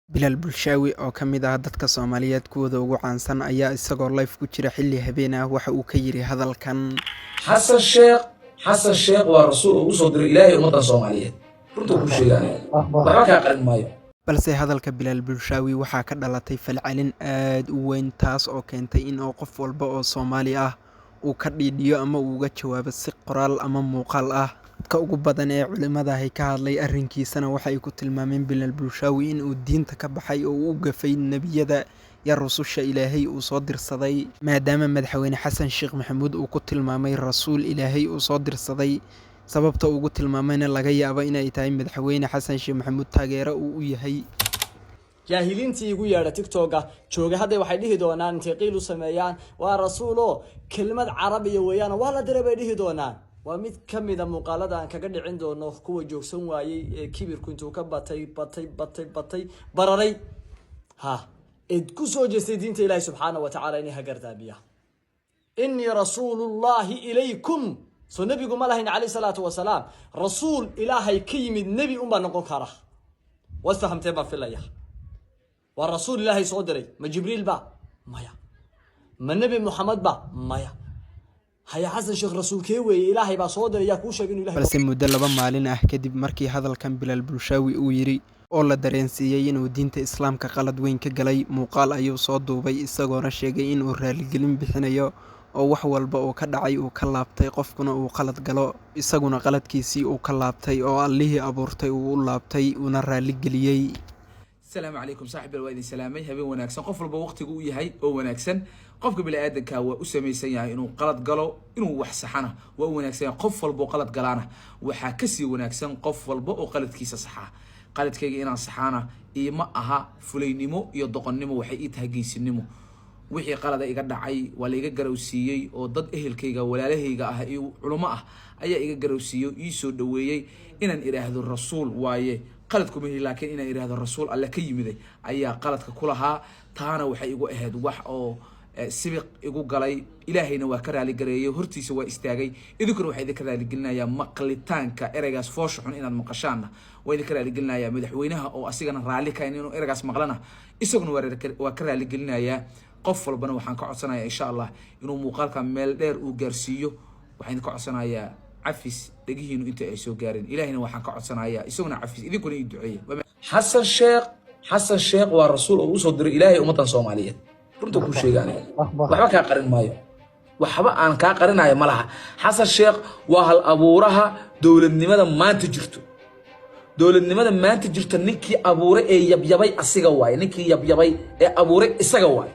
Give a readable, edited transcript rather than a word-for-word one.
Bilaal Bulshaawi oo ka mid ah dadka Soomaaliyeed kuwooda ugu caansan ayaa isagoo live ku jira xilli habeen ah waxa uu ka yiri hadalkan. Xasan Sheekh, Xasan Sheekh waa rasuul uu usoo diray Ilaahay ummaddan Soomaaliyeed. Runta kuu sheegaanaya, waxba kaa qarin maayo. Balse hadalka Bilaal Bulshaawi waxaa ka dhalatay falcelin aad u weyn, taas oo keentay in qof walba oo Soomaali ah uu ka dhiidhiyo ama uu uga jawaabo si qoraal ama muuqaal ah. Dadka ugu badan ee culimadahi ka hadlay arrinkiisana waxa ay ku tilmaameen Bilaal Bulshaawi in uu diinta ka baxay oo uu u gafay nebiyada iyo rususha Ilaahay uu soo dirsaday, maadaama Madaxweyne Xasan Sheekh Maxamuud uu ku tilmaamay rasuul Ilaahay uu soo dirsaday. Sababta ugu tilmaamayna laga yaabo inay tahay Madaxweyne Xasan Sheekh Maxamuud taageero uu u yahay. Jaahiliintii igu yeedha TikToka jooga hadda waxay dhihi doonaan, intay qiil u sameeyaan, "Waa rasuulo, kelmad Carabiya weeyaan, waa la diray," bay dhihi doonaan. Waa mid ka mid a muuqaalada aan kaga dhicin doono kuwa joogsan waayey ee kibirku intuu ka batay, batay, batay, batay, bararay, ha eed ku soo jeestay diinta Ilaahi subxaana wa tacaala inay hagardaamiya. "إني رسول الله إليكم." Soo nebigu ma lahayn calayh salaatu wasalaam? Rasuul Ilaahay ka yimid nebi unbaa noqon kara. Waad fahamteen baan filaya. Waa rasuul Ilaahay soo diray. Ma Jibriil ba? Maya. Ma Nebi Moxamed ba? Maya. Haya, Xasan Sheekh rasuulkee weeye? Ilaahay baa soo diray. Yaa kuu sheegay inuu Ilahay? Balse muddo 2 maalin ah kadib markii hadalkan Bilaal Bulshaawi uu yidhi oo la dareensiiyey inuu diinta Islaamka qalad weyn ka galay, muuqaal ayuu soo duubay isagoona sheegay inuu raaligelin bixinayo oo wax walba oo ka dhacay uu ka laabtay, qofkuna uu qalad galo, isaguna qaladkiisii uu ka laabtay oo Allihii abuurtay uu u laabtay, uuna raaligeliyey. Asalaamu calaykum saaxib, waa idin salaamay. Habeen wanaagsan. Qof walba waqtigu u yahay oo wanaagsan. Qofka bini aadanka waa u samaysan yahay inuu qalad galo, inuu wax saxana waa u wanaagsan yahay. Qof walba oo qalad galaana waxaa kasii wanaagsan qof walba oo qaladkiisa saxaa. Qaladkayga inaan saxaana iima aha fulaynimo iyo doqonnimo, waxay ii tahay geysinimo. Wixii qalada iga dhacay waa la iga garowsiiyey, oo dad ehelkayga, walaalahayga ah iyo culimo ah ayaa iga garowsiiyey oo ii soo dhaweeyey. Inaan idhaahdo rasuul waaye qalad kuma heli, laakiin inaan idhaahdo rasuul Alle ka yimiday ayaa qaladka ku lahaa. Taana waxay igu ahayd wax oo sibiq igu galay. Ilaahayna waa ka raaligareeyay, hortiisa waa istaagay. Idinkuna waxaa idinka raaligelinayaa maqlitaanka ereygaas foosha xun inaad maqashaanna waa idinka raaligelinayaa. Madaxweynaha oo asigana raalli ka inuu ereygaas maqlana, isaguna waa ka raaligelinayaa. Qof walbana waxaan ka codsanayaa, insha Allah, inuu muuqaalka meel dheer uu gaarsiiyo. Waxaan idinka codsanayaa cafis dhegihiinu inta ay soo gaareen. Ilaahayna waxaan ka codsanayaa isaguna cafis, idinkuna ii duceeya. Xasan Sheekh, Xasan Sheekh waa rasuul oo usoo diray Ilaahay ummaddan Soomaaliyeed. Runta kuu sheegaanaya, waxba kaa qarin maayo, waxba aan kaa qarinayo ma laha. Xasan Sheekh waa hal abuuraha dowladnimada maanta jirto. Dowladnimada maanta jirta ninkii abuuray ee yabyabay asiga waaye. Ninkii yabyabay ee abuuray isaga waaye.